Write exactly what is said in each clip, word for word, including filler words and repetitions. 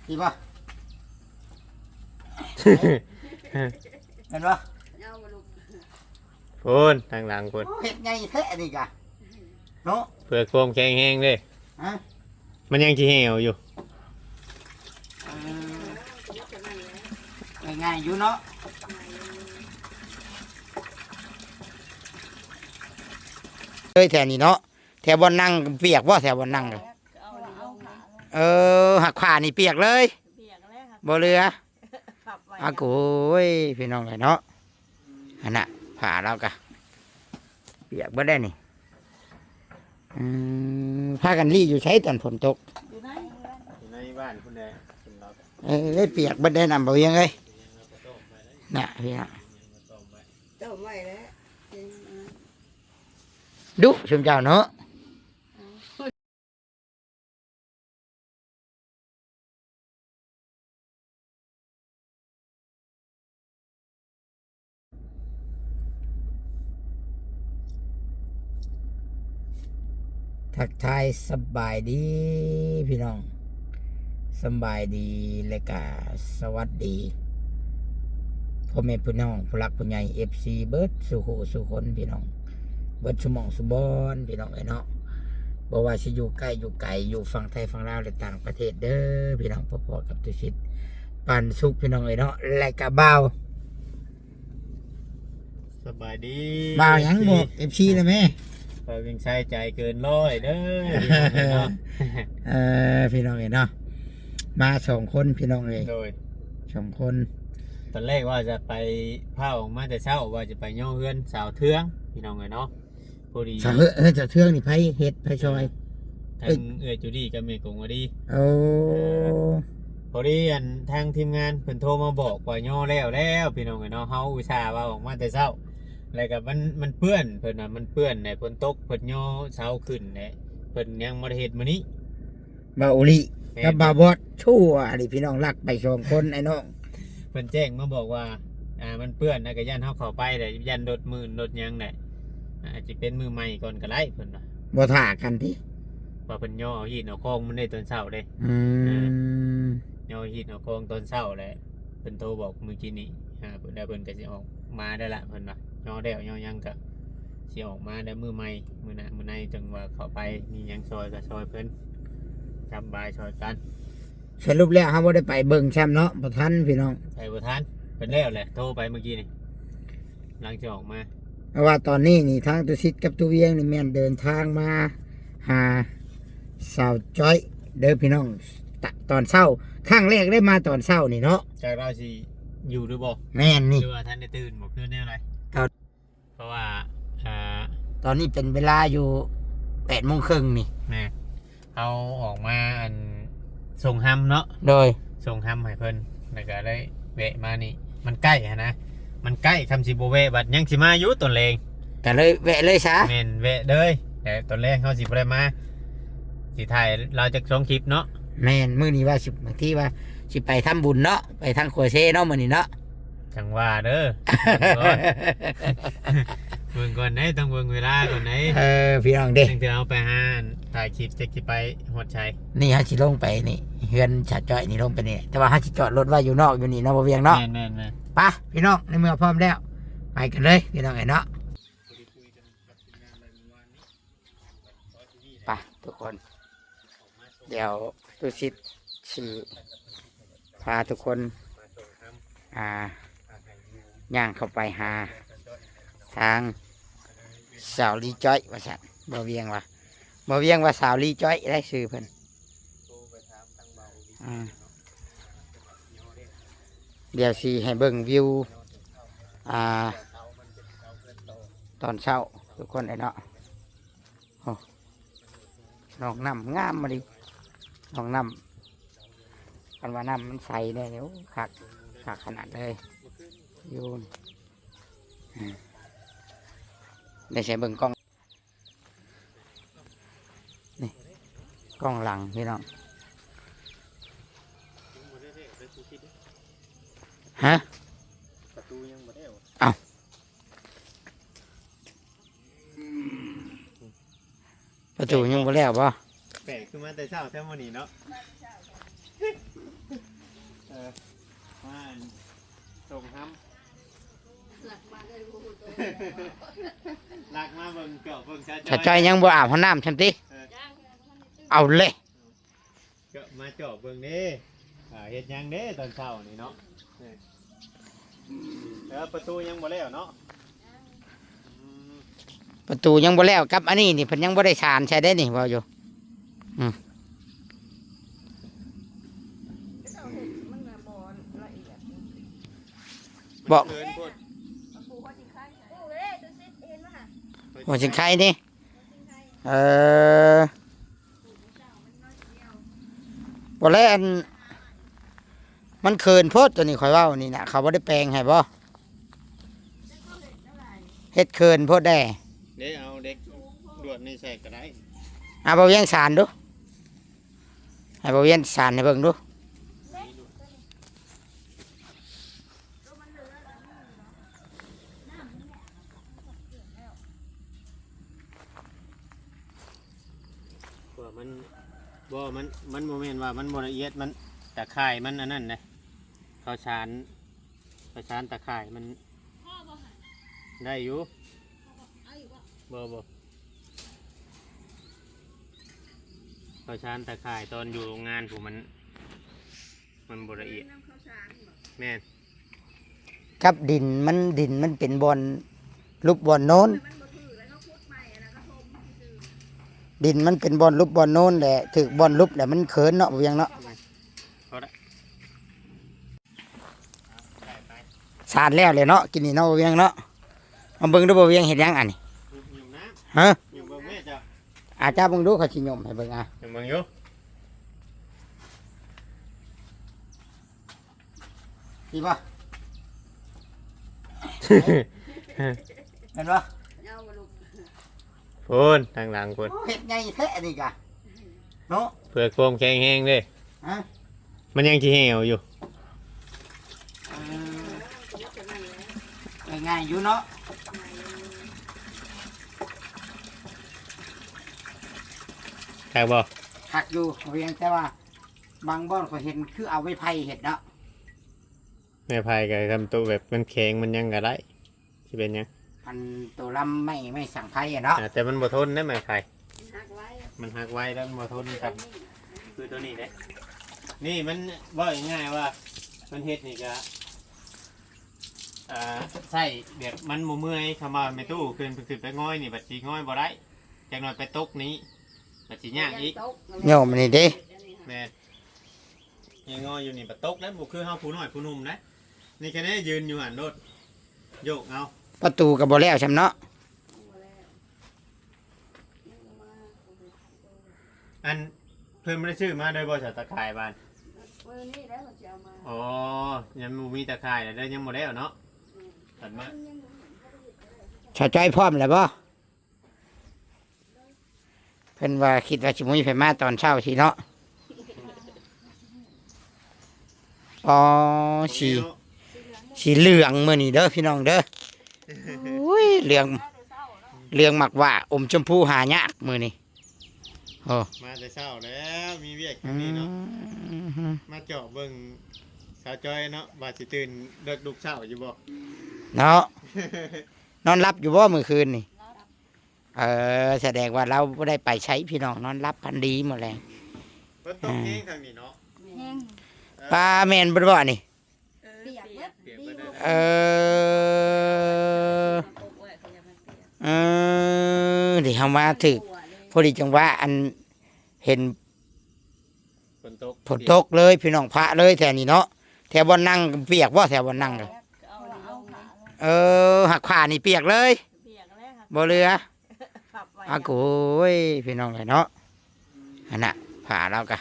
ดีป่ะ เห็นป่ะ พูนทางหลังพูน เฮ็ดไงแท้นี่กะ เนาะ เพื่อความแข็งแรงเด้ ฮะ มันยังสิเหี่ยวอยู่ เออ ง่ายๆอยู่เนาะ เอ้ย แถวนี้เนาะ แถวบ่อนนั่งเปียกบ่ แถวบ่อนนั่ง เออ หักผ้านี่เปียกเลย เปียกแล้วค่ะ บ่เหลือ พับไว้ อากูย พี่น้องเอ้ยเนาะ อันน่ะ ผ้าเรากะเปียกเบิดแล้วนี่ อืม พากันลี้อยู่ไสตอนฝนตก อยู่ใน อยู่ในบ้านพุ้นแหละ เพิ่นเล่า เออ เปียกเบิดแล้วนำบ่เวียงเอ้ย น่ะ พี่น้อง ต้มไว้แล้ว ดุซุมเจ้าเนาะ ทักทายสบายดีพี่น้อง สบายดี และกะสวัสดี พ่อแม่พี่น้อง ผู้รักผู้ใหญ่ เอฟซี เบิดสู่ผู้สู่คนพี่น้อง เบิดสู่หม่องสู่บ่อนพี่น้องเอ้ยเนาะ บ่ว่าสิอยู่ใกล้อยู่ไกล อยู่ฝั่งไทยฝั่งลาว และต่างประเทศเด้อพี่น้อง พอๆกับตุสิทธิ์ ปันสุขพี่น้องเอ้ยเนาะ และกะบ่าว สบายดี บ่าวหยัง เอฟซี บอก เอฟซี นะแม่ บ่าวเวียงชัยใจเกินร้อยเด้อพี่น้องเอ้ยเนาะ เออ พี่น้องเอ้ยเนาะ มาสองคนพี่น้องเอ้ย โดย สองคน ตอนแรกว่าจะไป พาออกมาแต่เช้า ว่าจะไปย่อเฮือนสาวเทืองพี่น้องเอ้ยเนาะ พอดี สาวเฮือน เฮือนสาวเทืองนี่ไผเฮ็ดไผซอย ทางเอื้อยจูดี้กับแม่กงวดี โอ้ พอดีอันทางทีมงานเพิ่นโทรมาบอกว่าย่อแล้วแล้วพี่น้องเอ้ยเนาะ เฮาอุตส่าห์ว่าออกมาแต่เช้า แล้วก็มัน มันเปื้อน เพิ่นว่ามันเปื้อน ในฝนตก เพิ่นย่อเสาขึ้นแหละ เพิ่นยังบ่ได้เฮ็ดมื้อนี้ บ่าวอุลิ แม่น กับบ่าวบอส ชั่วดิพี่น้อง ลักไปสองคนไอ้น้อง เพิ่นแจ้งมาบอกว่า อ่า มันเปื้อนนะ ก็ย่านเฮาเข้าไปแหละ ย่านรถมื่นรถหยังแหละ อาจจะเป็นมือใหม่ก่อนก็ได้เพิ่นว่า บ่ท่ากันติ ว่าเพิ่นย่อเอาหินเอาคองมันได้ตอนเช้าเด้ อืม ย่อเอาหินเอาคองตอนเช้าแหละ เพิ่นโทรบอกมื้อกี้นี้ อ่า เพิ่น แล้วเพิ่นก็สิออกมาได้ละ เพิ่นว่าย่อแล้วย่อหยังก็สิออกมาได้มื้อใหม่ มื้อหน้ามื้อในจั่งว่าเข้าไป มีหยังซอยก็ซอยเพิ่น สบายซอยกัน สรุปแล้วเฮาบ่ได้ไปเบิ่งซ้ำเนาะ บ่ทันพี่น้อง ไปบ่ทัน เพิ่นแล้วแหละ โทรไปเมื่อกี้นี่ หลังจากออกมา เพราะว่าตอนนี้นี่ทางตุสิทธิ์กับตุเวียงนี่แม่นเดินทางมาหาสาวจ้อยเด้อพี่น้อง ตะ ตอนเช้า ครั้งแรกได้มาตอนเช้านี่เนาะ จากเราสิอยู่หรือบ่ แม่นนี่ หรือว่าทันได้ตื่นบ่ คือแนวใด ตอน เพราะว่า อ่า ตอนนี้เป็นเวลาอยู่แปดโมงครึ่งนี่ แม่ เอาออกมาอันส่งฮัมเนาะ โดย ส่งฮัมให้เพิ่น แล้วก็ได้แวะมานี่ มันใกล้หั้นนะ มันใกล้ คำสิบ่แวะบัดยังสิมาอยู่ตอนแลง ก็เลยแวะเลยซะ แม่น แวะเลย แต่ตอนแลงเฮาสิบ่ได้มา สิถ่ายลาวจักสองคลิปเนาะ แม่น มื้อนี้ว่าสิ บางทีว่าสิไปทำบุญเนาะ ไปทางขัวเซเนาะมื้อนี้เนาะ จั่งว่าเด้อ เบิ่งก่อน เบิ่งก่อนเด้ ต้องเบิ่งเวลาก่อนเด้ เออ พี่น้องเด้ จั่งสิเอาไปหาถ่ายคลิป จักสิไปฮอดไส นี่เฮาสิลงไปนี่ เฮือนสาวจ้อยนี่ลงไปนี่ แต่ว่าเฮาสิจอดรถไว้อยู่นอกอยู่นี่เนาะ บ่าวเวียงเนาะ แม่นๆๆ ไป พี่น้อง ในเมื่อพร้อมแล้ว ไปกันเลย พี่น้องเอ้ยเนาะ ไป ทุกคน เดี๋ยวตุสิทธิ์สิพาทุกคน อ่า ย่างเข้าไปหาทางสาวลีจ้อยว่าซั่น บ่าวเวียงว่า บ่าวเวียงว่าสาวลีจ้อยได้ชื่อเพิ่น อ่า เดี๋ยวสิให้เบิ่งวิว อ่า ตอนเช้าทุกคนเอ้ยเนาะ โอ้ หนองน้ำงามมาดิ หนองน้ำ คันว่าน้ำมันใสเนี่ย โอ้ คัก คักขนาดเลย อยู่ อืม ได้ใช้เบิ่งกล้อง นี่ กล้องหลังพี่น้อง ฮะ ประตูยังบ่ได้ เอ้า ประตูยังบ่แล้วบ่ แปลก คือมาแต่เช้าแท้มื้อนี้เนาะ เออ มาส่งทำ หลักมาเบิ่งเจาะเบิ่งชา ชาจ้อยยังบ่อาบห้องน้ำช่ำติ เออ เอาเลย เจาะมาเจาะเบิ่งเด้ อ่า เฮ็ดหยังเด้ตอนเช้านี่เนาะ เออ เออ ประตูยังบ่แล้วเนาะ อืม ประตูยังบ่แล้วกับอันนี้นี่เพิ่นยังบ่ได้สานใส่ได้นี่เว้าอยู่ อืม บอก เขินโพด หัวสิงไคนี่ เออ บ่แล้วอัน มันเขินโพดตัวนี้ข่อยเว้านี่นะ เขาบ่ได้แปลงให้บ่ เฮ็ดเขินโพดแด่ เด้เอาเด็กดวดนี่ใส่ก็ได้ เอาบ่เวียงสานดู ให้บ่เวียงสานให้เบิ่งดู ว่ามัน บ่ มัน มันบ่แม่นว่ามันบ่ละเอียด มันตะข่ายมันอันนั้นนะ เขาสาน เขาสานตะข่ายมัน ได้อยู่ บ่ บ่ เขาสานตะข่ายตอนอยู่โรงงานผมมัน มันบ่ละเอียด แม่น กับดินมัน ดินมันเป็นบ่อนลุบบ่อนโนน ดินมันเป็นบ่อนลุบบ่อนโนนแหละ ถืกบ่อนลุบแหละมันเขินเนาะบ่เวียงเนาะ พอละ สานแล้วเลยเนาะ กินนี่เนาะบ่เวียงเนาะ มาเบิ่งดูบ่เวียงเฮ็ดหยังอันนี้ อยู่น้ำ ฮะ อยู่เบิ่งแม่จ้ะ อาจารย์เบิ่งดูเขาสิยมให้เบิ่งอ่ะ อยู่เบิ่งอยู่ ดีป่ะ เห็นป่ะ โพนทางหลังโพน เฮ็ดไงแท้อันนี้กะเนาะ เพื่อความแข็งแรงเด้ ฮะ มันยังสิเหี่ยวอยู่ เออ ง่ายๆอยู่เนาะ คักบ่ คักอยู่ เพียงแต่ว่า บางบ่อนข้อยเห็นคือเอาไม้ไผ่เฮ็ดเนาะ ไม้ไผ่ก็ทำตัวแบบมันแข็งมันหยังก็ได้ สิเป็นหยัง อันตัวลำไม้ ไม้สังไผ่อะเนาะ อ่า แต่มันบ่ทนนะไม้ไผ่ มันหักไว มันหักไวแล้วมันบ่ทนครับ คือตัวนี้แหละ นี่มันเว้าง่ายๆว่า มันเฮ็ดนี่ก็ อ่า ใส่แบบมันบ่เมื่อย คำว่าแม่ตู้ขึ้น ขึ้นไปง่อยนี่ บัดสิง่อยบ่ได้ จักหน่อยไปตกนี้ บัดสิยากอีก โยมนี่เด้ แม่น ยังง่อยอยู่นี่ บัดตกแล้ว บ่คือเฮาผู้น้อยผู้หนุ่มนะ นี่แค่นี้ยืนอยู่หั่นโลด โยกเอา ประตูก็บ่แล้วซ้ำเนาะ อัน เพิ่นบ่ได้ซื้อมาเลยบ่ สาวตะข่ายบ้าน มื้อนี้แล้วเพิ่นสิเอามา อ๋อ ยังบ่มีตะข่ายเลย ยังบ่แล้วเนาะ อืม ถัดมา สาวจ้อยพร้อมแล้วบ่ เพิ่นว่าคิดว่าสิบ่มีไผมาตอนเช้าสิเนาะ อ๋อ สี สีเหลืองมื้อนี้เด้อพี่น้องเด้อ อุ้ย เหลือง เหลืองหมากหว้า อมชมพูหายากมื้อนี้ โอ้ มาแต่เช้าแล้ว มีเวียกอยู่นี่เนาะ อืม มาเจาะเบิ่งสาวจ้อยเนาะ ว่าสิตื่นเลิกลุกเช้าอยู่บ่ เนาะ นอนหลับอยู่บ่มื้อคืนนี่ เออ แสดงว่าเราบ่ได้ไปไสพี่น้อง นอนหลับฝันดีมื้อแลง เพิ่นตกแฮงทางนี้เนาะ แฮง เออ ปลาแม่นบ่บ่นี่ เออ เปียกเบิด เปียกเบิดเลย เออ เออ เดี๋ยวเฮามาถืก พอดีจังหวะอันเห็น ฝนตก ฝนตกเลยพี่น้อง พระเลยแถวนี้เนาะ แถวบ่อนนั่งเปียกบ่ แถวบ่อนนั่งเลย เอาเอาผ้า เออ หักผ้านี่เปียกเลย เปียกแล้วค่ะ บ่เหลือ พับไว้ อากูย พี่น้องเลยเนาะ อันน่ะ ผ้าเรากะ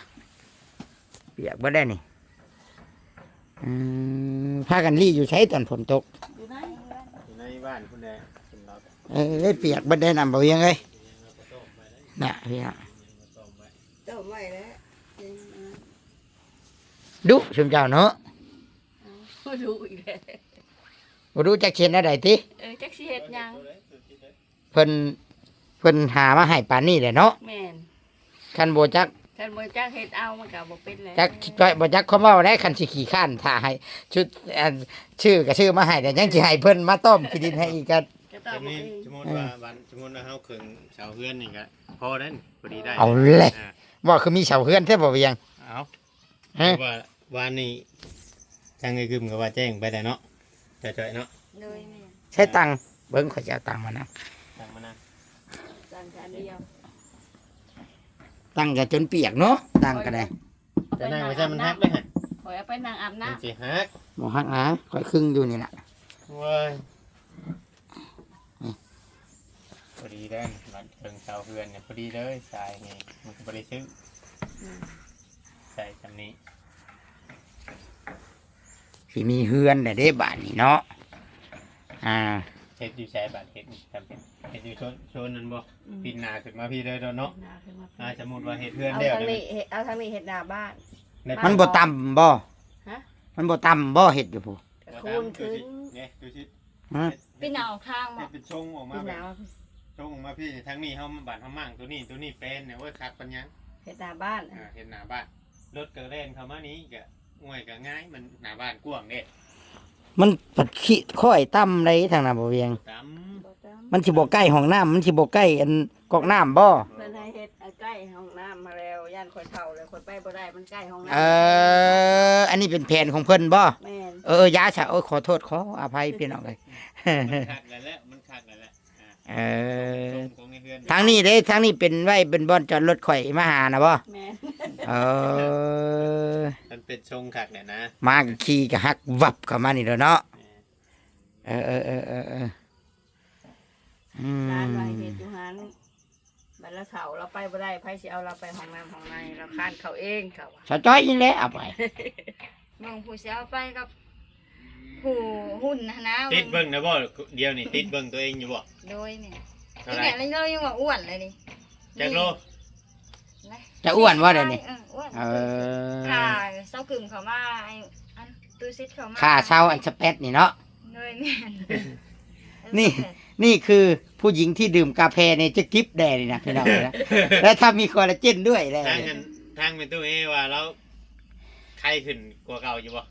เปียกบ่ได้นี่ อืม พากันลี้อยู่ไสตอนฝนตก อยู่ใน อยู่ในบ้านพุ่นแหละ เพิ่นเนาะ เอ้ย เปียกบ่ได้นำบ่เวียงเอ้ย น่ะ พี่น้อง ต้มไว้แล้ว ดุซุมเจ้าเนาะ บ่รู้อีกแล้ว บ่รู้จักเฮ็ดแนวใดติ เออ จักสิเฮ็ดหยัง เพิ่น เพิ่นหามาให้ปานนี้แหละเนาะ แม่น คันบ่จัก คันบ่จักเฮ็ดเอามันก็บ่เป็นแล้ว จักคิดไว้บ่จักความเว้าได้ คันสิขี้ข้านถ้าให้ชุด อัน ชื่อก็ชื่อมาให้ แต่ยังสิให้เพิ่นมาต้อมขี้ดินให้อีกก็ ก็ต้อง สมมุติ สมมุติว่าวัน สมมุติว่าเฮาเคิ่งเสาเฮือนนี่ก็พอได้นี่ พอดีได้ เอาแหละ อ่า ว่าคือมีเสาเฮือนแท้บ่เวียง เอา ฮะ แต่ว่าวานนี้ทางไอ้กึมก็ว่าแจ้งไปแล้วเนาะ จ่อยๆ เนาะ โดยแม่น ใช้ตังค์ เบิ่งข้อยสิเอาตังค์มานะ ตังค์มานะ ตังค์อันเดียว ตังค์ก็จนเปียกเนาะ ตังค์ก็ได้ จะนั่งไว้ใช่มันหักได้ฮะ ข้อยเอาไปนั่งอาบน้ำ มันสิหัก บ่หักนะ ข้อยครึ่งอยู่นี่น่ะ โอ้ย พอดีเด้อ บัดเทิงเสาเฮือนเนี่ย พอดีเลย ทรายนี่ มันก็บ่ได้ซื้อ อืม ใส่ซำนี้ สิมีเฮือนแล้วเด้บาดนี้เนาะ อ่า เฮ็ดอยู่ไสบาด เฮ็ดนี่ครับ เฮ็ดอยู่โซน โซนนั้นบ่ อืม ปีนหน้าขึ้นมาพี้เด้อเนาะ ปีนหน้าขึ้นมาพี้ อ่า สมมุติว่าเฮ็ดเฮือน เอา แล้ว ทาง นะ นี้ เฮ็ด เอาทางนี้เฮ็ดหน้าบ้าน ใน มันบ่ต่ำบ่ ฮะ มันบ่ต่ำบ่ เฮ็ดอยู่พุ้น ก็คูณขึ้น เนี่ย ดูสิ ฮะ ปีนหน้าออกทางบ่ เฮ็ดเป็นทรงออกมา ปีนหน้า แบบ ออก ทรงออกมาพี้ ทางนี้เฮาบ้านเฮามั่ง ตัวนี้ ตัวนี้แปลนเนี่ย โอ้ย คักปานหยัง เฮ็ดหน้าบ้าน อ่า เฮ็ดหน้าบ้าน รถก็แล่นเข้ามานี้ก็ ง่วยก็ง่าย มันหน้าบ้านกว้างเด้ มันผัดขี้ค่อยต่ำเลยทางนั้นบ่เวียง ต่ำ บ่ต่ำ มันสิบ่ใกล้ห้องน้ำ มันสิบ่ใกล้อันก๊อกน้ำบ่ เพิ่นให้เฮ็ดใกล้ห้องน้ำมาแล้ว ย่านข้อยเฒ่าแล้ว ข้อยไปบ่ได้ มันใกล้ห้องน้ำ เออ อันนี้เป็นแผนของเพิ่นบ่ แม่น เออ อย่าซะ โอ้ย ขอโทษ ขออภัยพี่น้องเอ้ย มันคักแล้วแหละ มันคักแล้วแหละ เออ ทางนี้เด้ ทางนี้เป็นไว้เป็นบ่อนจอดรถข่อยมาหานะบ่ แม่น เออ มันเป็นทรงคักเนี่ยนะ มาก็ขี่ก็หักวับเข้ามานี่แล้วเนาะ เออ เออ เออ เออ เออ อืม ร้านไว้เฮ็ดอยู่หั้น บัดละเฒ่าเราไปบ่ได้ ไผสิเอาเราไปห้องน้ำห้องใน เราคานเข้าเอง เขาว่า สาวจ้อยนี่แหละเอาไป เบิ่งผู้สิเอาไปกับผู้หุ้นหั้นนะ ติดเบิ่งนะบ่ เดี๋ยวนี้ติดเบิ่งตัวเองอยู่บ่ โดยแม่ เท่าไหร่ อีแม่เรายังว่าอ้วนเลยนี่ จักโล นะ จะอ้วนบ่เดี๋ยวนี้ เออ อ้วน เออ ค่ะ เซากึ่มเข้ามา ไอ้อัน ตู้ซิดเข้ามา ค่าเซาอันสเปซนี่เนาะ โดยแม่น นี่ นี่คือผู้หญิงที่ดื่มกาแฟเนี่ยจะจิบแดดเลยนะพี่น้องนะ และถ้ามีคอลลาเจนด้วยแหละ ทางนั้น ทางแม่ตู้เอว่าแล้ว ไข้ขึ้นกว่าเก่าอยู่บ่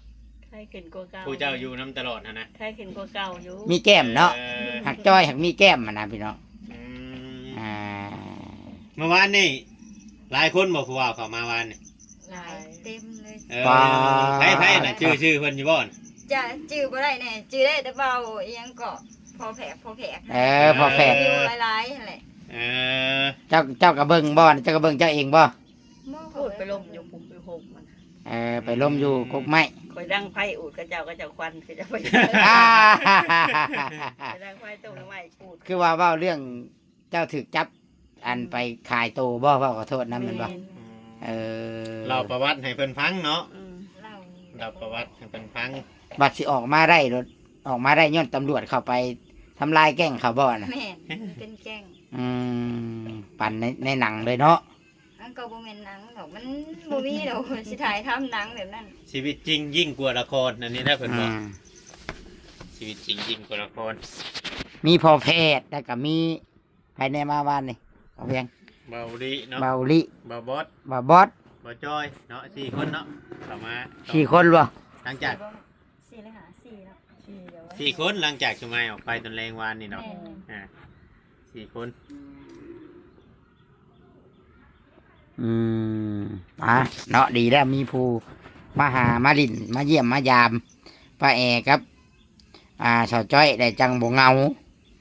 ไข้ขึ้นกว่าเก่า ผู้เจ้าอยู่นำตลอดหั้นนะ ไข้ขึ้นกว่าเก่าอยู่ มีแก้มเนาะ เออ หักจ้อยหักมีแก้มหั้นนะพี่น้อง อืม อ่า เมื่อวานนี่ หลายคนบ่ผู้ว่าเข้ามาวานนี่ หลายเต็มเลย เออ ว้า ไผๆ น่ะ ชื่อ ชื่อเพิ่นอยู่บ่ จะจื่อบ่ได้แน่ จื่อได้แต่เบาอีหยังเกาะ พอแผก พอแผก เออ พอแผก อยู่หลายๆนั่นแหละ เออ เจ้า เจ้าก็เบิ่งบ่ เจ้าก็เบิ่งเจ้าเองบ่ บ่ พูดไปลมอยู่ ผมไปโฮมมัน เออ ไปลมอยู่กกไม้ ข่อยดังไฟอูด เขาเจ้า เขาเจ้าควัน เขาเจ้าไป อ่า ข่อยดังไฟต้มน้ำไม้อูด คือว่าเว้าเรื่องเจ้าถูกจับ อันไปขายโตบ่ เว้าขอโทษนำแม่นบ่ แม่น อืม เออ เล่าประวัติให้เพิ่นฟังเนาะ อืม เล่า เล่าประวัติให้เพิ่นฟัง บัดสิออกมาได้โลด ออกมาได้ย้อนตำรวจเข้าไปทำลายแก๊งเขาบ่น่ะ แม่น เป็นแก๊ง อืม ปานใน ในหนังเลยเนาะ มันก็บ่แม่นหนังดอก มันบ่มีดอก สิถ่ายทำหนังแบบนั้น ชีวิตจริงยิ่งกว่าละคร อันนี้นะเพิ่นบอก อืม ชีวิตจริงยิ่งกว่าละคร มีพ่อแพทย์ แล้วก็มีไผแหน่มาวานนี่ เอาเพียง เบาหลีเนาะ เบาหลี เบาบอส เบาบอส เบาจอยเนาะ สี่คนเนาะ เข้ามา สี่คนบ่ หลังจาก สี่เลยค่ะ สี่เนาะ สี่เดี๋ยวไว้ สี่คน หลังจากสุมายออกไปตอนแลงวานนี่เนาะ แม่น อ่า สี่คน อืม อ่ะ เนาะ ดีแล้วมีผู้มาหามาหลิ้นมาเยี่ยมมายามป้าแอกับ อ่า สาวจ้อยได้จังบ่เหงา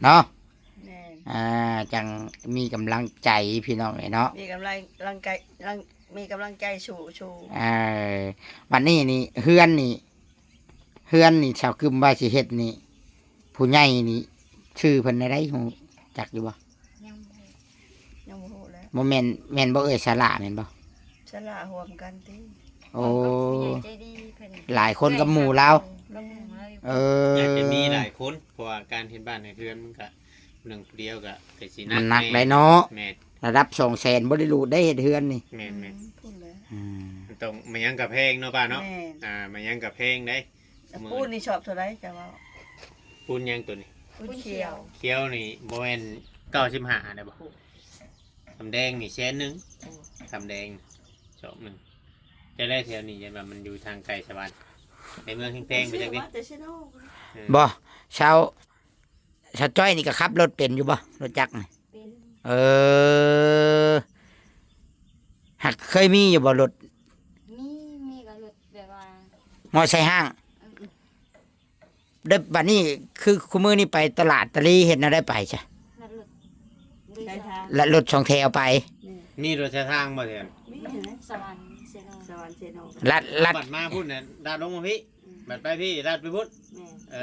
เนาะ แม่น อ่า จังมีกำลังใจพี่น้องเอ้ยเนาะ มีกำลัง กำลังใจ กำลัง มีกำลังใจสู้ สู้ เออ บัดนี้นี่ เฮือนนี่ เฮือนนี่ สาวกึมว่าสิเฮ็ดนี่ ผู้ใหญ่นี่ ชื่อเพิ่นได้ฮู้จักอยู่บ่ ยังบ่ ยังบ่ฮู้แล้ว บ่แม่น แม่นบ่เอ่ย สาหร่าแม่นบ่ สาหร่าร่วมกันติ โอ้ ผู้ใหญ่ใจดีเพิ่น หลายคนกับหมู่ลาว ร่วมหมู่ลาวอยู่ เออ อยากจะมีหลายคน เพราะว่าการเฮ็ดบ้านเฮ็ดเฮือนมันก็ หนึ่งผู้เดียวก็ ก็สิหนัก มันหนัก แน่ ได้เนาะ แม่น ระดับสองแสนบ่ได้หลุดได้เฮ็ดเฮือนนี่ แม่นๆ อืม พูดเลย อืม มันต้อง มันยังกะแพงเนาะป้าเนาะ แม่น อ่า มันยังกะแพงได้ แต่ปูนนี่ชอบเท่าไหร่จะว่า ปูนยังตัวนี้ ปูนเขียว เขียวนี่บ่แม่นเก้าสิบห้าได้บ่ ปูน คำแดงนี่แสนหนึ่ง โอ้ คำแดง สองหนึ่ง จะได้แถวนี้ ยันว่ามันอยู่ทางไกลสวรรค์ ในเมืองแพงๆ ไปจักดิ ซื้อมาแต่เชโน เออ บ่ ชาว ชาวจ้อยนี่ก็ขับรถเป็นอยู่บ่ รถจักรนี่ เป็น เออ หากเคยมีอยู่บ่รถ มี มีก็รถแบบว่า มอไซค์ห้าง อืม ได้ บัดนี้คือคุมื้อนี้ไปตลาดตะลีเฮ็ดแนวใดไปจ้ะ ลัดรถโดยสาร ลัดรถสองแถวไป แม่น มีรถใช้ทางบ่แถว มีนะ สวรรค์เซโน สวรรค์เซโน ลัด ลัด บัดมาพุ้นน่ะ ลัดลงมาพี้ อืม บัดไปพี้ ลัดไปพุ้น แม่น เอ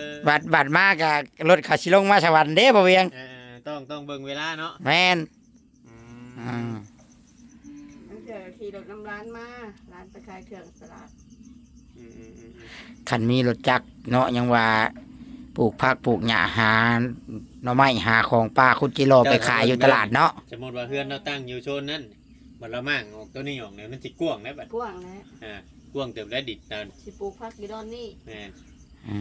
อ บัด บัดมาก็รถเขาสิลงมาสวรรค์เด้บ่เวียง เออ ต้อง ต้องเบิ่งเวลาเนาะ แม่น อืม อืม บางเทื่อก็ขี่รถนำหลานมา หลานไปขายเครื่องตลาด อืม อืม อืม อืม คันมีรถจักรเนาะ ยังว่าปลูกผักปลูกหญ้า หาหน่อไม้หาของป่า ขุดจิหล่อไปขายอยู่ตลาดเนาะ สมมุติว่าเฮือนเราตั้งอยู่โซนนั้น บัดเรามางออกตัวนี้ออกเนี่ย มันสิกว้างแล้วบัด กว้างแล้ว อ่า กว้างเติบได้ดิดนั่น สิปลูกผักอยู่ดอนนี้ แม่น อื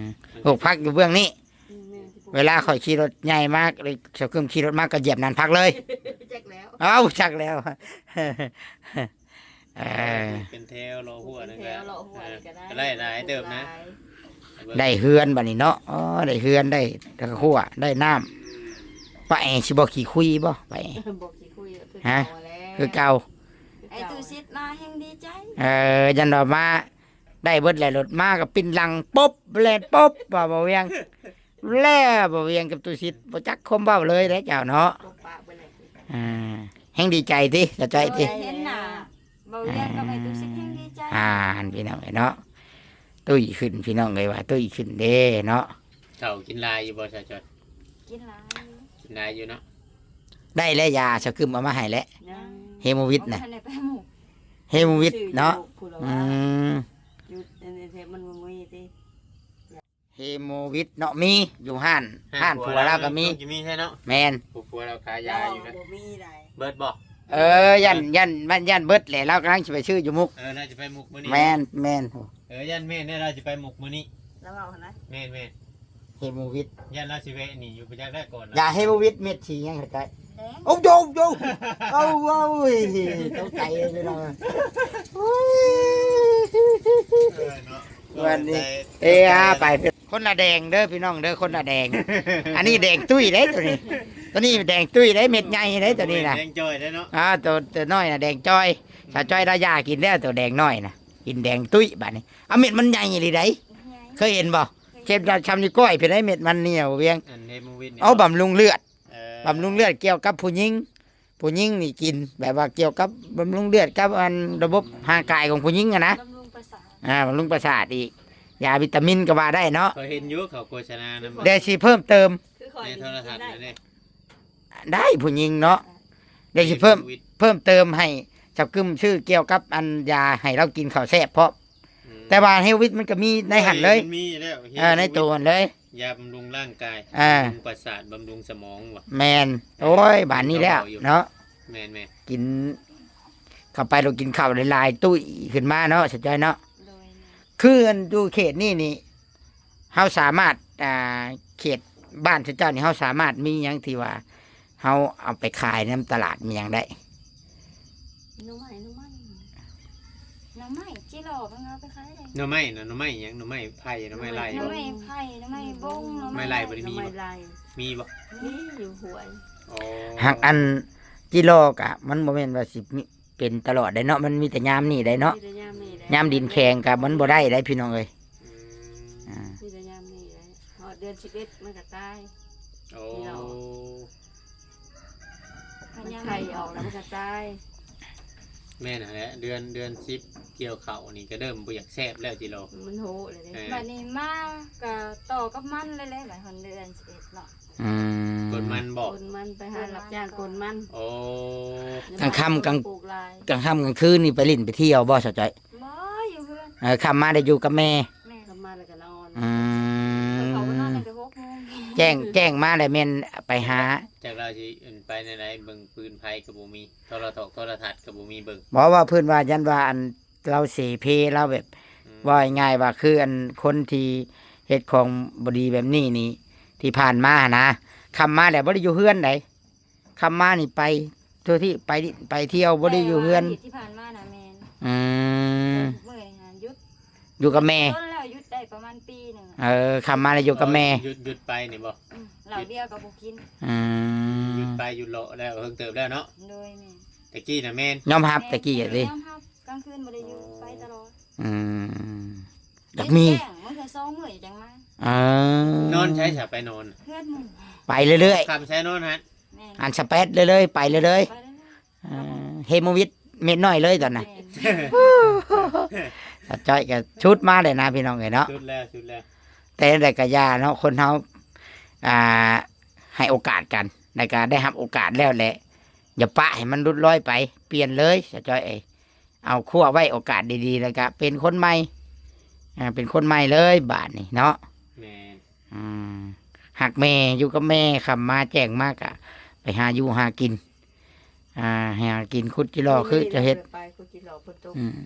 ม ปลูกผักอยู่เบื้องนี้ อืม แม่น สิปลูก เวลาข้อยขี่รถใหญ่มาก เลยเจ้าคึมขี่รถมากก็เหยียบนั่นผักเลย จักแล้ว เอ้า จักแล้ว เออ เป็นแถวเลาะหัวนั่นก็ เป็นแถวเลาะหัว เออ ก็ได้ ก็ได้หลายเติบนะ ปลูกหลาย ได้เฮือนบัดนี้เนาะ อ๋อ ได้เฮือน ได้หัว ได้น้ำ ป้าแอสิบ่ขี้คุยบ่ ป้าแอ บ่ขี้คุย คือ ฮะ เก่าแล้ว คือเก่า คือเก่า ไอ้ตู้ซิดมาแฮงดีใจ เออ ยันว่ามา ได้เบิดแหละ รถมาก็ปิ้นหลังปุ๊บ แล่นปุ๊บ ว่าบ่เวียง แล้วบ่เวียงกับตู้ซิด บ่จักความเว้าเลยเด้เจ้าเนาะ ปุ๊บปะเบิดเลย อ่า แฮงดีใจติ สะใจติ เห็นหน้า บ่เวียงกับไอ้ตู้ซิดแฮงดีใจ อ่า หันพี่น้องเอ้ยเนาะ ตุ้ยขึ้นพี่น้องเอ้ยว่าตุ้ยขึ้นเด้เนาะ ข้าวกินหลายอยู่บ่ สาวจอย กินหลายอยู่ กินหลายอยู่เนาะ ได้แล้วยา สาวกึมเอามาให้แล้ว ยัง เฮโมวิดน่ะ บ่ทันได้ไปหมู่ เฮโมวิดเนาะ ซื้ออยู่พุ้นละ อื ว่าม อยู่ในเทปมันบ่มีติ เฮโมวิดเนาะ มีอยู่ห้าน ห้าน ห้านผัว ผัวลาวก็มี ต้องสิมีแท้เนาะ แม่น ผู้ผัวลาวขายยาอยู่นะ บ่ บ่มีใด เบิดบ่ เออ ย่าน ย่าน มันย่านเบิดแหละ ลาวกำลังสิไปซื้ออยู่มุก เออ น่าจะไปมุกมื้อนี้ แม่น แม่น เออ ย่านแม่นเนี่ย ลาวสิไปมุกมื้อนี้ ลาวเว้าหั่นนะ แม่น แม่น เฮโมวิด ย่านลาวสิแวะนี่อยู่ไปจักได้ก่อนนะ ยาเฮโมวิดเม็ดสีหยังเข้าใจ แดง โอ้โยโย เอา เอา เฮ้ย ตกใจเลยพี่น้อง โอ้ย เออเนาะ วันนี้ ตกใจ เอ้ย ไป คนละแดงเด้อพี่น้องเด้อ คนละแดง อันนี้แดงตุ้ยเด้ตัวนี้ ตัวนี้แดงตุ้ยเด้ เม็ดใหญ่เด้ตัวนี้นะ แดงจ้อยเด้เนาะ อ่า ตัว ตัวน้อยน่ะแดงจ้อย สาวจ้อยลาวย่ากินแล้วตัวแดงน้อยน่ะ กินแดงตุ้ยบัดนี้ เอาเม็ดมันใหญ่อีหลีใด ใหญ่ เคยเห็นบ่ เห็น เข็มยาช้ำนิ้วก้อยเพิ่นได้เม็ดมันเหนียวเวียง อันเฮโมวิดนี่ เอาบำรุงเลือด เออ บำรุงเลือดเกี่ยวกับผู้หญิง ผู้หญิงนี่กิน แบบว่าเกี่ยวกับบำรุงเลือดกับอันระบบร่างกายของผู้หญิงอะนะ บำรุงประสาท อ่า บำรุงประสาทอีก ยาวิตามินก็ว่าได้เนาะ เคยเห็นอยู่เขาโฆษณานำ เดี๋ยวสิเพิ่มเติม คือข้อย ในโทรทัศน์ กินได้ นั่นเด้ ได้ผู้หญิงเนาะ เดี๋ยวสิเพิ่ม เฮโมวิด เพิ่มเติมให้ เจ้ากึมซื้อเกี่ยวกับอันยาให้เรากินข้าวแซ่บพร้อม อืม แต่ว่าเฮโมวิดมันก็มีในหั่นเลย มันมีแล้ว เออ ในตัวหั่นเลย ยาบำรุงร่างกาย อ่า บำรุงประสาท บำรุงสมองว่ะ แม่น โอ้ย บาดนี้แล้วเนาะ แม่นๆ กินเข้าไป เรากินข้าวหลายๆ ตุ้ยขึ้นมาเนาะ สาวจ้อยเนาะ โดย คืออันอยู่เขตนี่นี่ เฮาสามารถ อ่า เขตบ้านเจ้านี่ เฮาสามารถมีหยังที่ว่า เฮาเอาไปขายนำตลาดมีหยังได้ หน่อไม้ หน่อไม้ หน่อไม้ จิหล่อมันเอาไปขายได้ หน่อไม้นะ หน่อไม้หยัง หน่อไม้ไผ่ หน่อไม้ไร่ หน่อไม้ไผ่ หน่อไม้บง หน่อไม้ หน่อไม้ไร่บ่ได้มีบ่ หน่อไม้ไร่ มีบ่ มีอยู่ห้วย อ๋อ หากอันจิหล่อกะ มันบ่แม่นว่าสิมี เป็นตลอดได้เนาะ มันมีแต่ยามนี้ได้เนาะ มีแต่ยามนี้แหละ ยามดินแข็งกะมันบ่ได้ได้พี่น้องเอ้ย อืม อ่า มีแต่ยามนี้แหละ ฮอดเดือนสิบเอ็ดมันก็ตาย โอ้ มันไข่ออกแล้วมันก็ตาย แม่นหั่นแหละ เดือน เดือนสิบเกี่ยวข้าวนี่ก็เริ่มบ่อยากแซ่บแล้วจิหล่อ มันโหเลยเด้ เออ บัดนี้มาก็ต่อกับมันเลยแหละ บัดฮอดเดือนสิบเอ็ดเนาะ อืม กนมันบ่ กนมัน ไปหารับจ้างกนมัน โอ้ กลางค่ำกลาง ปลูกหลาย กลางค่ำกลางคืนนี่ไปเล่นไปเที่ยวบ่ สาวจ้อย บ่ อยู่เฮือน เออ ค่ำมาได้อยู่กับแม่ แม่ ค่ำมาแล้วก็นอน อืม เขาก็นอนตั้งแต่หกโมง แจ้ง แจ้งมาแล้วแม่นไปหา จักลาวสิไปแนวใด เบิ่งปืนไผก็บ่มี โทรทอกโทรทัศน์ก็บ่มีเบิ่ง บ่ ว่าเพิ่นว่ายันว่าอัน ลาวเสเพ ลาวแบบ อืม ว่าง่ายๆว่าคืออันคนที่เฮ็ดของบ่ดีแบบนี้นี่ ที่ผ่านมาหั้นนะ ค่ำมาแล้วบ่ได้อยู่เฮือนใด ค่ำมานี่ไป ทั่วที่ไปดิไปเที่ยวบ่ได้อยู่เฮือน แต่ว่าอาทิตย์ที่ผ่านมาน่ะแม่น อืม เมื่อยหาหยุด อยู่กับแม่ โดนแล้ว หยุดได้ประมาณปีหนึ่งอะ เออ คำมาแล้วอยู่กับแม่ หยุด หยุดไปนี่บ่ อืม เหล้าเบียร์ก็บ่กิน อืม หยุดไปหยุดเลาะแล้ว เฮิงเติบแล้วเนาะ โดยแม่น แต่กี้น่ะแม่น ยอมรับ แม่น แต่กี้อะติ ยอมรับ กลางคืนบ่ได้อยู่ อ๋อ ไปตลอด อืม อยากมี แจ้ง มื้อละสองมื้อจังมา เออ นอนใช้สะ ไปนอน เฮือนหมู่ ไปเรื่อยๆ ค่ำใช้นอนหั่น แม่น อันสะแปดเรื่อยๆ ไปเรื่อยๆ ไปเรื่อยๆ เออ เฮโมวิทเม็ดน้อยเลยตอนนั้น แม่น สาวจ้อยก็ชุดมาเลยนะพี่น้องเอ้ยเนาะ ชุดแล้ว ชุดแล้ว แต่จั่งใดก็อย่าเนาะ คนเฮา อ่า ให้โอกาสกัน แล้วก็ได้รับโอกาสแล้วแหละ อย่าปะให้มันหลุดลอยไป เปลี่ยนเลย สาวจ้อยเอ้ย เอาคว้าไว้โอกาสดีๆ แล้วก็เป็นคนใหม่ อ่า เป็นคนใหม่เลยบาดนี้เนาะ แม่น อืม ฮักแม่ อยู่กับแม่ ค่ำมาแจ้งมาก็ไปหาอยู่หากิน อ่า หากินขุดจิหล่อคือจะเฮ็ด ไปขุดจิหล่อ ฝนตก อืม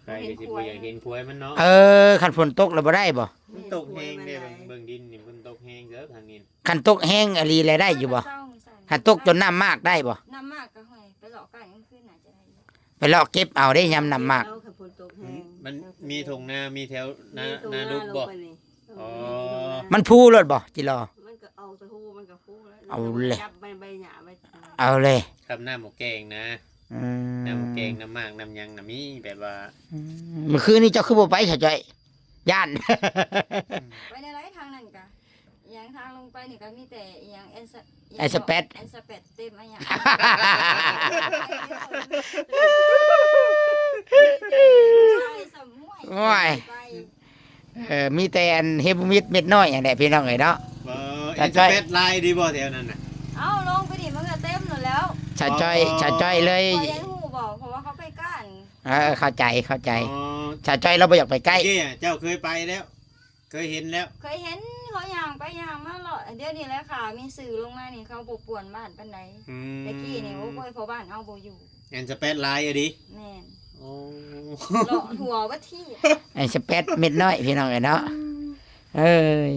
ไปก็สิบ่อยากเห็นควยมันเนาะ เออ คันฝนตกแล้วบ่ได้บ่ มันตกแฮงเด้ เบิ่ง เบิ่งดินนี่ มันตกแฮงเด้อทางนี้ คันตกแฮงอีหลีแล้วได้อยู่บ่ คันตกจนน้ำมากได้บ่ น้ำมากก็ห้อย ไปเลาะกลางคืนน่าจะได้อยู่ ไปเลาะเก็บเอาเด้ยามน้ำมาก เอา คันฝนตกแฮง มันมีทุ่งนา มีแถวนา มีทุ่งนา นาลุกบ่ ลงไปนี่ อ๋อ มันพูโลดบ่ จิหล่อ มันก็เอาแต่ฮูมันก็ฮูแล้ว เอาเลย จับใบ ใบหญ้าใบ เอาเลย ครับ น้ำหมกแกงนะ อืม น้ำหมกแกง น้ำหมาก น้ำหยังน่ะมี แบบว่า อืม มื้อคืนนี้เจ้าคือบ่ไปสาวจ้อย ย่าน ไปในไร่ทางนั้นกะ อีหยังทางลงไปนี่ก็มีแต่อีหยังแอนสะ แอนสะแปด แอนสะแปดเต็มอะหยัง ใช่สำห้วย โอ้ย ไป เออ มีแต่อันเฮโมวิทเม็ดน้อยอันแหละพี่น้องเอ้ยเนาะ เออ สาวจ้อย แอนสะแปดลายดีบ่แถวนั้นน่ะ เอ้า ลงไปดิ มันก็เต็มหมดแล้ว สาวจ้อย อ๋อ สาวจ้อยเลย พอยังฮู้บ่ เพราะว่าเขาไปก้าน เออ เข้าใจ เข้าใจ อ๋อ สาวจ้อยเราบ่อยากไปใกล้ เจ้าเคยไปแล้ว เคยเห็นแล้ว เคยเห็นเขาย่างไปย่างมาเลาะ เดี๋ยวนี้แหละค่ะ มีสื่อลงมานี่ เขาบ่ป่วนบ้านปานใด อืม แต่กี้นี่ โอ้ย พ่อบ้านเอาบ่อยู่ แอนสะแปดลายอะดิ แม่น โอ้ เลาะทั่วประเทศ แอนสะแปดเม็ดน้อยพี่น้องเอ้ยเนาะ อืม เอ้ย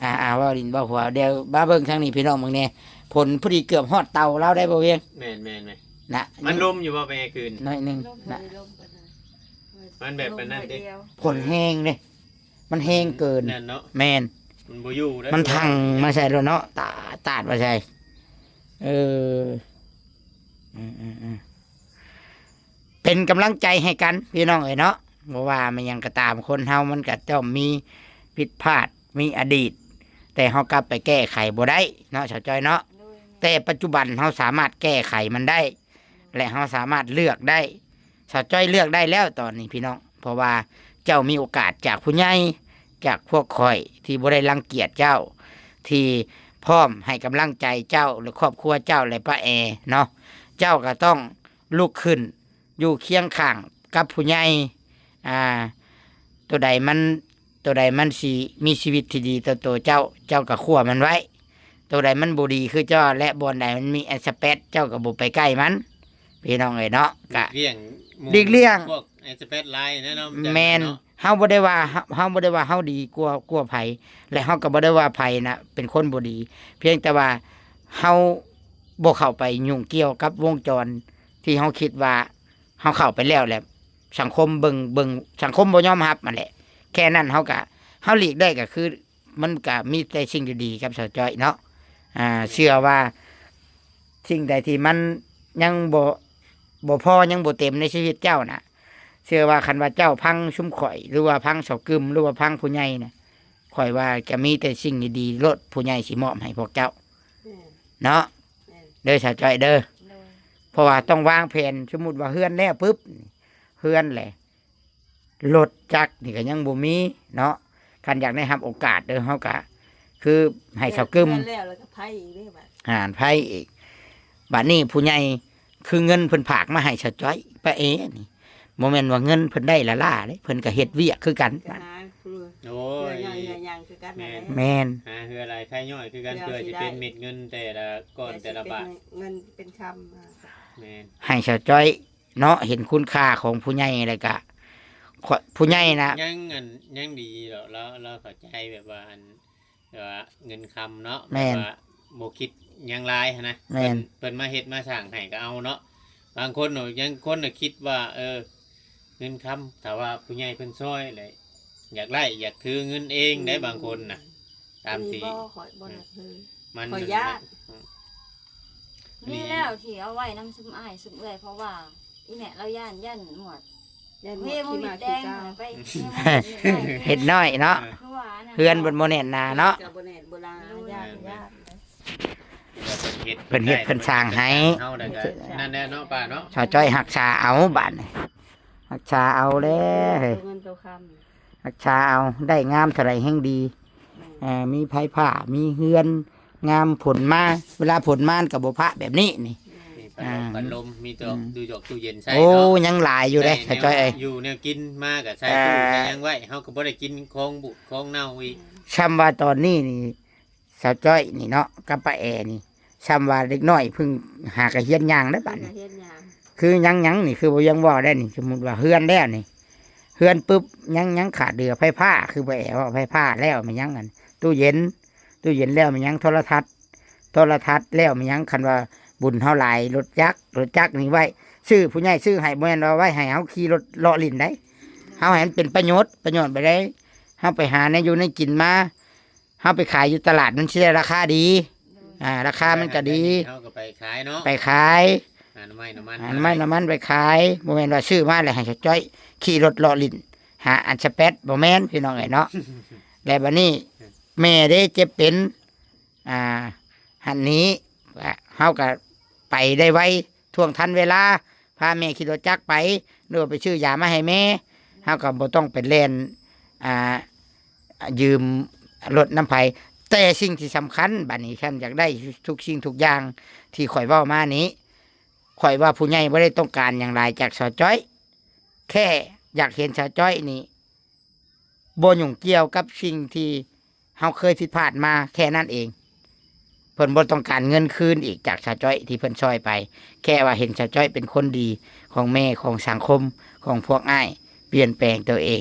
อ่า อ่า เว้าดินเว้าหัว เดี๋ยวมาเบิ่งทางนี้พี่น้องเบิ่งแน่ ฝนพอดีเกือบฮอดเตาลาวได้บ่เวียง แม่น แม่น แม่น นะ มันลมอยู่บ่ไปคืน น้อยหนึ่ง ลมบ่ นะ ได้ลมปานใด มันแบบปานนั้นเด้ ลมหน่อยเดียว ฝนแฮงเด้ มันแฮงเกิน แน่นเนาะ แม่น มันบ่อยู่แล้ว มันทังมาใส่รถเนาะ ตาด ตาดมาใส่ เออ อืม อืม อืม เป็นกำลังใจให้กันพี่น้องเอ้ยเนาะ บ่ว่ามันหยังก็ตาม คนเฮามันก็ย่อมมีผิดพลาด มีอดีต แต่เฮากลับไปแก้ไขบ่ได้เนาะ สาวจ้อยเนาะ โดย แต่ปัจจุบันเฮาสามารถแก้ไขมันได้ และเฮาสามารถเลือกได้ สาวจ้อยเลือกได้แล้วตอนนี้พี่น้อง เพราะว่าเจ้ามีโอกาสจากผู้ใหญ่ จากพวกข้อยที่บ่ได้รังเกียจเจ้า ที่พร้อมให้กำลังใจเจ้าและครอบครัวเจ้าและป้าแอเนาะ เจ้าก็ต้องลุกขึ้นอยู่เคียงข้างกับผู้ใหญ่ อ่า ตัวใดมัน ตัวใดมันสิมีชีวิตที่ดีต่อตัวเจ้า เจ้าก็คว้ามันไว้ ตัวใดมันบ่ดีคือเจ้า และบ่อนใดมันมีแอนสะแปด เจ้าก็บ่ไปใกล้มัน พี่น้องเอ้ยเนาะ หลีกเลี่ยงหมู่ หลีกเลี่ยง พวกแอนสะแปดลายนะเนาะ แม่น เฮาบ่ได้ว่า เฮา เฮาบ่ได้ว่าเฮาดีกว่ากว่าไผ และเฮาก็บ่ได้ว่าไผนะเป็นคนบ่ดี เพียงแต่ว่าเฮาบ่เข้าไปยุ่งเกี่ยวกับวงจรที่เฮาคิดว่าเฮาเข้าไปแล้วแหละ สังคมเบิ่ง เบิ่ง สังคมบ่ยอมรับนั่นแหละ แค่นั้นเฮาก็ เฮาหลีกได้ก็คือ มันก็มีแต่สิ่งดีๆกับสาวจ้อยเนาะ อ่า เชื่อว่าสิ่งใดที่มันยังบ่ บ่พอ ยังบ่เต็มในชีวิตเจ้าน่ะ เชื่อว่าคันว่าเจ้าฟังซุมข้อย หรือว่าฟังสาวกึม หรือว่าฟังผู้ใหญ่น่ะ ข้อยว่าจะมีแต่สิ่งดีๆโลด ผู้ใหญ่สิมอบให้พวกเจ้า แม่น เนาะ แม่น เด้อสาวจ้อยเด้อ โดย เพราะว่าต้องวางแผน สมมุติว่าเฮือนแล้วปึ๊บ เฮือนแหละ รถจักรนี่ก็ยังบ่มีเนาะ คันอยากได้รับโอกาสเด้อ เฮาก็คือให้สาวกึม เฮือนแล้ว แล้วก็ไผอีกเด้บัด หาไผอีก บัดนี้ผู้ใหญ่คือเงินเพิ่นฝากมาให้สาวจ้อย ป้าเอนี่ บ่แม่นว่าเงินเพิ่นได้ล้าๆเด้ เพิ่นก็เฮ็ดเวียกคือกัน ก็หาเพื่อ โอ้ย เพื่อหยัง เพื่อหยังคือกัน แม่น นั่นแหละ แม่น หาเฮือหลายไคย่อยคือกัน เพื่อสิได้ เพื่อสิเป็นเม็ดเงินแต่ละก้อนแต่ละบาท เพื่อสิเป็นเงินเป็นคำมา แม่น ให้สาวจ้อย เนาะ เห็นคุณค่าของผู้ใหญ่แล้วก็ ข้อ ผู้ใหญ่นะ ยังอัน ยังดีดอก ลาว ลาวเข้าใจแบบว่าอัน แบบว่าเงินคำเนาะ แม่น แบบว่า บ่คิดหยังหลายหั้นนะ แม่น เพิ่น เพิ่นมาเฮ็ดมาสร้างให้ก็เอาเนาะ บางคนเนาะ ยังคนน่ะคิดว่า เออ เงินคำ ถ้าว่าผู้ใหญ่เพิ่นซอยแหละ อยากได้อยากถือเงินเองได้ อืม บางคนน่ะ ตามที่ อันนี้บ่ ข้อยบ่อยากถือ มัน ข้อยย้าน มัน อืม นี่แล้วที่เอาไว้นำซุมอ้ายซุมเอื้อย เพราะว่าอีแม่เราย้าน ย้านหมวด ย้านหมวด เฮ้ย ขี้หมา บ่มีแดง ขี้กา ไป เฮ็ดน้อยเนาะ คือว่าอันนั้น เฮือนบ่ บ่แน่นหนาเนาะ ก็บ่แน่นบ่หนา ย้าน ย้าน เพิ่นเฮ็ด เพิ่นเฮ็ดเพิ่นสร้างให้ เฮาได้ก็นั่นแหละเนาะป้าเนาะ สาวจ้อยรักษาเอาบาดนี้ รักษาเอาแล้วเฮ้ย ตัวเงินตัวคำ รักษาเอา ได้งามเท่าใดแฮ่งดี แม่น เอ่อ มีไผผ้า มีเฮือนงาม ฝนมา เวลาฝนมามันก็บ่พะแบบนี้นี่ แม่น มีพัดลม อ่า พัดลม มีตัว อืม ตู้ยกตู้เย็นใส่ โอ้ เนาะ ยังหลายอยู่เด้ ใส่แนว สาวจ้อยเอ้ย อยู่แนวกินมาก็ใส่ตู้ เอ่อ ใส่หยังไว้ เฮาก็บ่ได้กินของบูดของเน่าอีก ช่ำว่าตอนนี้นี่ สาวจ้อยนี่เนาะ กับป้าแอนี่ ช่ำว่าเด็กน้อยเพิ่งหากะเฮียนย่างได้บัดนี้ เพิ่งหากะเฮียนย่าง คือยัง ยังนี่ คือบ่ยังเว้าได้นี่ สมมุติว่าเฮือนแล้วนี่ เฮือนปุ๊บ ยัง ยังขาดเหลือไฟฟ้า คือป้าแอเว้า ไฟฟ้าแล้วแม่นยัง อัน ตู้เย็น ตู้เย็นแล้วแม่นยัง โทรทัศน์ โทรทัศน์แล้วแม่นยัง คันว่าบุญเฮาหลาย รถจักร รถจักรนี่ไว้ ซื้อ ผู้ใหญ่ซื้อให้ บ่แม่นว่าไว้ให้เฮาขี่รถเลาะเล่นได้ เฮาให้มันเป็นประโยชน์ ประโยชน์ไปได้ เฮาไปหาแนวอยู่แนวกินมา เฮาไปขายอยู่ตลาดมันสิได้ราคาดี โดย อ่า ราคามันก็ดี เฮาก็ไปขายเนาะ ไปขาย หาหน่อไม้หน่อมัน หาหน่อไม้หน่อมันไปขาย บ่แม่นว่าซื้อมาแล้วให้สาวจ้อยขี่รถเลาะเล่น หาอันสะแปด บ่แม่นพี่น้องเอ้ยเนาะ และบัดนี้แม่เด้เจ็บเป็น อ่า หั้นนี้ อ่า เฮาก็ไปได้ไว ท่วงทันเวลา พาแม่ขี่รถจักรไป หรือว่าไปซื้อยามาให้แม่ เฮาก็บ่ต้องไปแล่น อ่า ยืมรถนำไผ แต่สิ่งที่สำคัญบัดนี้ คันอยากได้ทุกสิ่งทุกอย่างที่ข้อยเว้ามานี้ ข้อยว่าผู้ใหญ่บ่ได้ต้องการหยังหลายจากสาวจ้อย แค่อยากเห็นสาวจ้อยนี่ บ่ยุ่งเกี่ยวกับสิ่งที่เฮาเคยผิดพลาดมาแค่นั้นเอง เพิ่นบ่ต้องการเงินคืนอีกจากสาวจ้อยที่เพิ่นซอยไป แค่ว่าเห็นสาวจ้อยเป็นคนดีของแม่ ของสังคม ของพวกอ้าย เปลี่ยนแปลงตัวเอง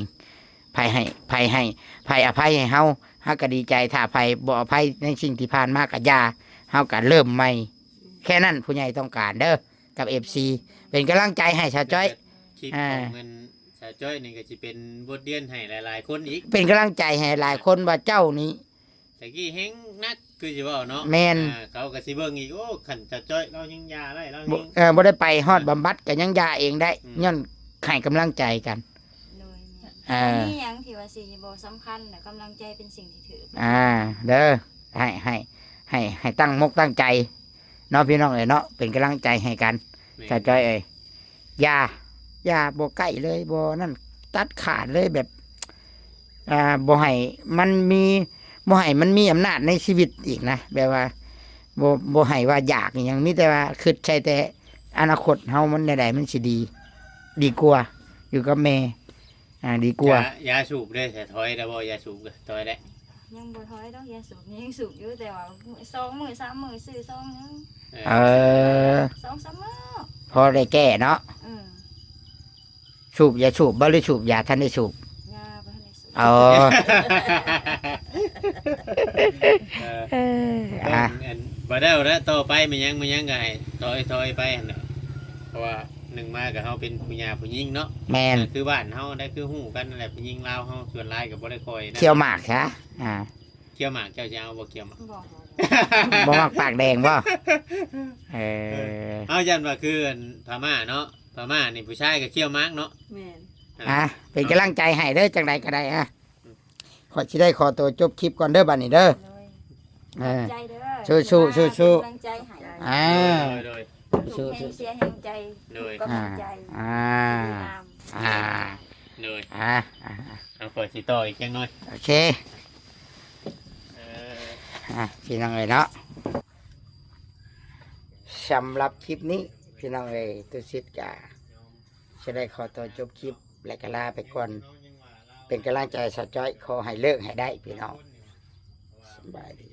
ไผให้ ไผให้ ไผอภัยให้เฮา เฮาก็ดีใจ ถ้าไผบ่อภัยในสิ่งที่ผ่านมาก็อย่า เฮาก็เริ่มใหม่ แค่นั้นผู้ใหญ่ต้องการเด้อ กับ เอฟซี เป็นกำลังใจให้สาวจ้อย คลิป อ่า ของเงินสาวจ้อยนี่ก็สิเป็นบทเรียนให้หลายๆคนอีก เป็นกำลังใจให้หลายคนว่าเจ้านี่ ตะกี้แฮงหนักคือสิเว้าเนาะ แม่น อ่า เขาก็สิเบิ่งอีก โอ้ คันสาวจ้อยเรายังยาได้ เรายัง บ่ เอ่อ บ่ได้ไปฮอดบำบัดก็ยังยาเองได้ อืม ย้อนให้กำลังใจกัน โดย แม่น อ่า มีหยังที่ว่าสิบ่สำคัญน่ะ กำลังใจเป็นสิ่งที่ถือ อ่า เด้อ ให้ ให้ ให้ ให้ตั้งมกตั้งใจ เนาะพี่น้องเอ้ยเนาะ เป็นกำลังใจให้กัน แม่น สาวจ้อยเอ้ย อย่า อย่า บ่ใกล้เลย บ่นั่น ตัดขาดเลยแบบ อ่า บ่ให้มันมี บ่ให้มันมีอำนาจในชีวิตอีกนะ แบบว่า บ่ บ่ให้ว่าอยากอิหยัง มีแต่ว่าคิดใส่แต่อนาคตเฮามันแนวใดมันสิดี ดีกว่า อยู่กับแม่ อ่า ดีกว่า ยา ยาสูบเด้ แต่ถอยแล้วบ่ ยาสูบก็ถอยแล้ว ยังบ่ถอยดอก ยาสูบนี่ยังสูบอยู่ แต่ว่าสองมื้อสามมื้อซื้อซองหนึ่ง เออ เออ สองสามมื้อ พอได้แก้เนาะ เออ สูบยาสูบบ่ หรือสูบยาทันได้สูบ ยาบ่ทันได้สูบ อ๋อ เออ เออ อ่ะ อัน บ่ได้แล้ว ต่อไปมันยัง มันยังก็ให้ถอย ถอยไปหั่นน่ะ เพราะว่าหนึ่งมาก็เฮาเป็นผู้หญิงผู้หญิงเนาะ แม่น คือบ้านเฮาได้คือฮู้กันนั่นแหละ ผู้หญิงลาวเฮาส่วนหลายก็บ่ได้ค่อยนะ เคี่ยวหมากซะ อ่า เคี่ยวหมากเจ้าสิเอาบ่เคี่ยวหมาก บ่ บ่มักปากแดงบ่ เออ เฮาย้านว่าคืออันพม่าเนาะ พม่านี่ผู้ชายก็เคี่ยวหมากเนาะ แม่น อ่ะ เป็นกำลังใจให้เด้อ จังใดก็ได้ อ่ะ ข้อยสิได้ขอตัวจบคลิปก่อนเด้อบัดนี้เด้อ โดย เออ ขอบใจเด้อ สู้ๆ สู้ๆ กำลังใจให้ อ่า โดย โดย สู้ๆ ทุกแฮงเชียร์แฮงใจ โดย ทุกกำลังใจ อ่า อ่า ติดตาม อ่า โดย อ่า อ่า เอา ข้อยสิต่ออีกจังหน่อย โอเค เออ อ่ะ พี่น้องเอ้ยเนาะ สำหรับคลิปนี้ พี่น้องเอ้ย ตุสิทธิ์กะจะได้ขอตัวจบคลิป และก็ลาไปก่อน เป็นกำลังใจให้สาวจ้อย ขอให้เลิกให้ได้พี่น้อง สบายดี